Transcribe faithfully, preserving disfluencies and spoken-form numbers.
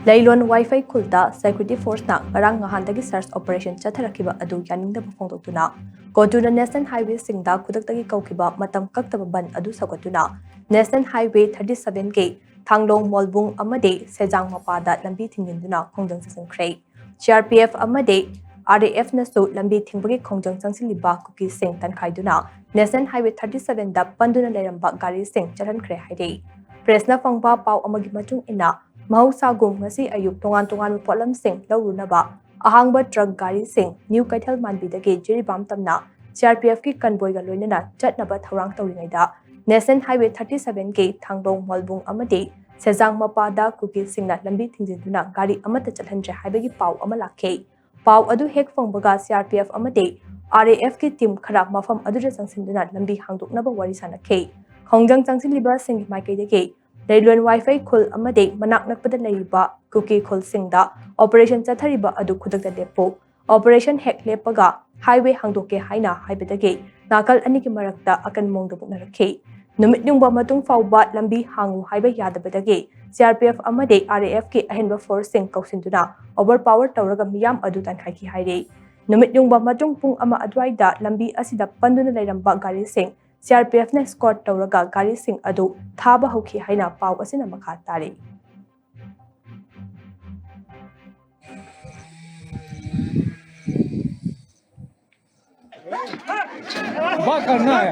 ꯂꯩꯂꯣꯟ ꯋꯥꯏꯐꯩ ꯈꯨꯜꯗ security forceꯅ ꯉꯔꯥꯡ ꯅꯍꯥꯟꯗꯒꯤ search operation ꯆꯠꯊꯔꯛꯈꯤꯕ ꯑꯗꯨ ꯌꯥꯅꯤꯡꯗꯕ ꯐꯣꯡꯗꯣꯛꯇꯨꯅ ꯀꯣꯆꯨꯅ national highwayꯁꯤꯡꯗ ꯈꯨꯗꯛꯇꯒꯤ ꯀꯧꯈꯤꯕ ꯃꯇꯝ ꯀꯛꯇꯕ ꯕꯟ ꯑꯗꯨ ꯁꯧꯒꯠꯇꯨꯅ national highway thirty sevenꯒꯤ ꯊꯥꯡꯂꯣꯡ ꯃꯣꯜꯕꯨꯡ ꯑꯃꯗꯤ ꯁꯦꯖꯥꯡ ꯃꯄꯥꯗ ꯂꯝꯕꯤ ꯊꯤꯡꯖꯤꯟꯗꯨꯅ ꯈꯣꯡꯖꯪ ꯆꯠꯁꯤꯟꯈ꯭ꯔꯦ꯫ CRPF ꯑꯃꯗꯤ RAFꯅꯁꯨ ꯂꯝꯕꯤ ꯊꯤꯡꯕꯒꯤ ꯈꯣꯡꯖꯪ ꯆꯪꯁꯤꯜꯂꯤꯕ ꯀꯨꯀꯤꯁꯤꯡ ꯇꯟꯈꯥꯏꯗꯨꯅ national highway thirty sevenꯗ ꯄꯟꯗꯨꯅ ꯂꯩꯔꯝꯕ ꯒꯥꯔꯤꯁꯤꯡ ꯆꯠꯍꯟꯈ꯭ꯔꯦ ꯍꯥꯏꯔꯤ꯫ Pressꯅ ꯐꯪꯕ ꯄꯥꯎ ꯑꯃꯒꯤ ꯃꯇꯨꯡ ꯏꯟꯅ, ꯃꯍꯧꯁꯥꯒꯨꯝ ꯉꯁꯤ ꯑꯌꯨꯛ ꯇꯣꯉꯥꯟ ꯇꯣꯉꯥꯟꯕ ꯄꯣꯠꯂꯝꯁꯤꯡ ꯂꯧꯔꯨꯅꯕ ꯑꯍꯥꯡꯕ ꯇ꯭ꯔꯛ ꯒꯥꯔꯤꯁꯤꯡ ꯅ꯭ꯌꯨ ꯀꯩꯊꯦꯜ ꯃꯥꯟꯕꯤꯗꯒꯤ ꯖꯤꯔꯤꯕꯥꯝ ꯇꯝꯅ CRPFꯀꯤ ꯀꯟꯕꯣꯏꯒ ꯂꯣꯏꯅꯅ ꯆꯠꯅꯕ ꯊꯧꯔꯥꯡ ꯇꯧꯔꯤꯉꯩꯗ national highway thirty sevenꯒꯤ ꯊꯥꯡꯂꯣꯡ ꯃꯣꯜꯕꯨꯡ ꯑꯃꯗꯤ ꯁꯦꯖꯥꯡ ꯃꯄꯥꯗ ꯀꯨꯀꯤꯁꯤꯡꯅ ꯂꯝꯕꯤ ꯊꯤꯡꯖꯤꯟꯗꯨꯅ ꯒꯥꯔꯤ ꯑꯃꯠꯇ ꯆꯠꯍꯟꯗ꯭ꯔꯦ ꯍꯥꯏꯕꯒꯤ ꯄꯥꯎ ꯑꯃ ꯂꯥꯛꯈꯤ꯫ ꯄꯥꯎ ꯑꯗꯨ ꯍꯦꯛ ꯐꯪꯕꯒ CRPF ꯑꯃꯗꯤ RAFꯀꯤ team ꯈꯔ ꯃꯐꯝ ꯑꯗꯨꯗ ꯆꯪꯁꯤꯟꯗꯨꯅ ꯂꯝꯕꯤ ꯍꯥꯡꯗꯣꯛꯅꯕ ꯋꯥꯔꯤ ꯁꯥꯅꯈꯤ꯫ ꯈꯣꯡꯖꯪ ꯆꯪꯁꯤꯜꯂꯤꯕꯁꯤꯡꯒꯤ ꯃꯥꯏꯀꯩꯗꯒꯤ ꯂꯩꯂꯣꯟ ꯋꯥꯏꯐꯩ ꯈꯨꯜ ꯑꯃꯗꯤ ꯃꯅꯥꯛ ꯅꯛꯄꯗ ꯂꯩꯔꯤꯕ ꯀꯨꯀꯤ ꯈꯨꯜꯁꯤꯡꯗ operation ꯆꯠꯊꯔꯤꯕ ꯑꯗꯨ ꯈꯨꯗꯛꯇ ꯂꯦꯞꯄꯨ, operation ꯍꯦꯛ ꯂꯦꯞꯄꯒ highway ꯍꯥꯡꯗꯣꯛꯀꯦ ꯍꯥꯏꯅ ꯍꯥꯏꯕꯗꯒꯤ ꯅꯥꯀꯜ ꯑꯅꯤꯒꯤ ꯃꯔꯛꯇ ꯑꯀꯟ ꯃꯑꯣꯡꯗ ꯃꯨꯛꯅꯔꯛꯈꯤ꯫ ꯅꯨꯃꯤꯠ ꯌꯨꯡꯕ ꯃꯇꯨꯡ ꯐꯥꯎꯕ ꯂꯝꯕꯤ ꯍꯥꯡꯉꯨ ꯍꯥꯏꯕ ꯌꯥꯗꯕꯗꯒꯤ CRPF ꯑꯃꯗꯤ RAFꯀꯤ ꯑꯍꯦꯟꯕ forceꯁꯤꯡ ꯀꯧꯁꯤꯟꯗꯨꯅ overpower ꯇꯧꯔꯒ ꯃꯤꯌꯥꯝ ꯑꯗꯨ ꯇꯥꯟꯈꯥꯏꯈꯤ ꯍꯥꯏꯔꯤ꯫ ꯅꯨꯃꯤꯠ ꯌꯨꯡꯕ ꯃꯇꯨꯡ ꯄꯨꯡ ꯑꯃ ꯑꯗꯨꯋꯥꯏꯗ ꯂꯝꯕꯤ ꯑꯁꯤꯗ ꯄꯟꯗꯨꯅ ꯂꯩꯔꯝꯕ ꯒꯥꯔꯤꯁꯤꯡ CRPFꯅ escort ꯇꯧꯔꯒ ꯒꯥꯔꯤꯁꯤꯡ ꯑꯗꯨ ꯊꯥꯕ ꯍꯧꯈꯤ ꯍꯥꯏꯅ ꯄꯥꯎ ꯑꯁꯤꯅ ꯃꯈꯥ ꯇꯥꯔꯤ꯫ बात करना है।